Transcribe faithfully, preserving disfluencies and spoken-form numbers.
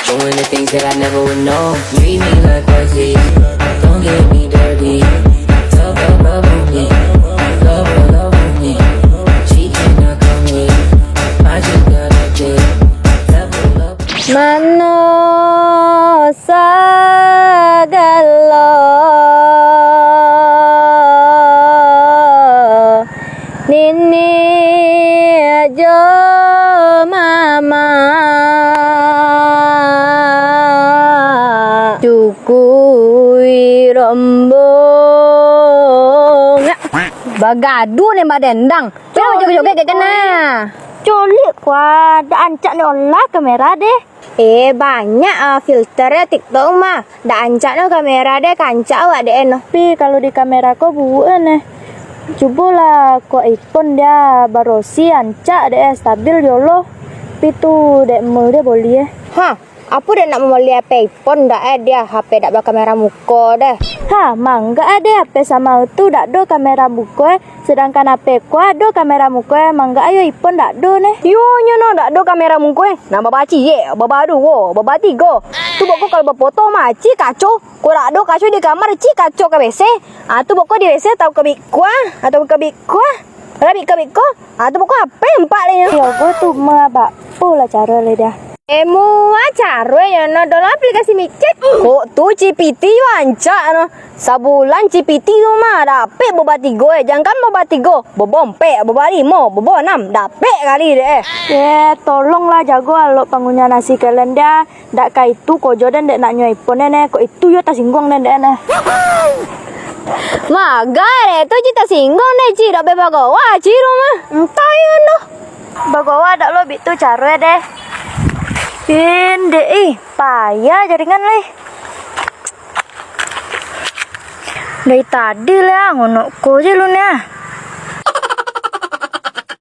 Doing the things that I never would know. Treat me like Rosie. Don't get me dirty. Love, love, love on me. Love, love, love on me. She cannot come in. I just got a dip. Love, love, love. Mano sagalo, niniak jo mamak, cukui rombongan. Bagaduah nan badendang. Cubo joget-joget kek kena. Culik kua, dak ancak ni olah kamera deh. Eh, banyak ah filter ya TikTok mah. Dak ancak no kamera deh, kancak awak deh no. Pi, kalau di kamera ko buek neh. Cubolah ko iPhone dia barosi ancak deh, stabil yo lo. Pi tu dek mel dia boleh eh. Ha, apo dek nak mambali H P iPhone dak eh dia, H P dak bakamera muko deh. Ha, mangga eh deh H P sama tu dak do kamera muko eh. Sedangkan H P ko ado kamera muko eh, mangga ayo iPhone dak do neh. Yo nyo no dak do kamera muko eh. Nah, baba ciek, baba duo, baba tigo. Tu bako kalau bafoto mah ciek kaco. Ko dak do kaco di kamar ciek kaco ka WC. Ah tu bako di WC atau ka biko ah, atau ka biko ah. Lah biko biko. Ah tu bako H P empak leh nyo. Yo ko tu mah bak po lah caro leh dah. Eh mua caro yo no dolo aplikasi micet. Kok tu C P T yo ancak no. Sabulan C P T tu mah dapek boba tigo eh, jangan boba tigo, boba ompek, boba limo, boba anam, dapek kali dek eh. Eh, tolonglah jago alok pangunyah nasi kalian dah. Dak ka itu kojo den dek nak nyo iPhone den eh, kok itu yo tasingguang den dek eh. Maga dek tu ci tasingguang dek ci, dak be bagowa ci tu mah. Entah yo ndoh. Bagowa dak lo bik tu caro deh. Indek ih, payah jaringan lai. Dari tadi lah ngonok ko je lu ni ah.